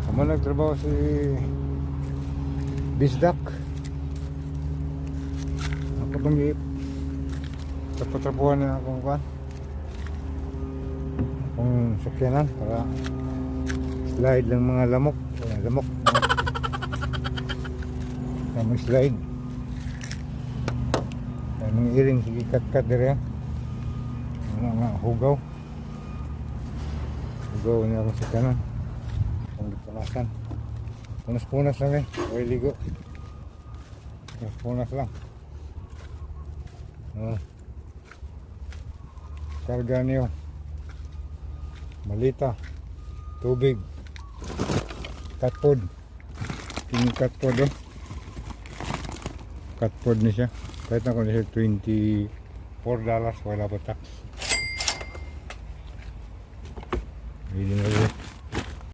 Amo nagtrabaho si Bisdak. Ako itong tapatrapuhan na akong kwan. Akong sakyanan para slide lang mga lamok. Wala, lamok. Kaya mag-slide. Kaya mga iring sige kat-kat dire. Ano nga hugaw. Hugaw niya akong sakyanan. Akong gipunasan. Punas-punas lang eh. Okay, ligo. Punas-punas lang. Oh. Karga niyo. Malita. Tubig. Cat food. King cat food oh. Cat food ni siya. Kahit na kung siya $24, wala pa tax. Hindi na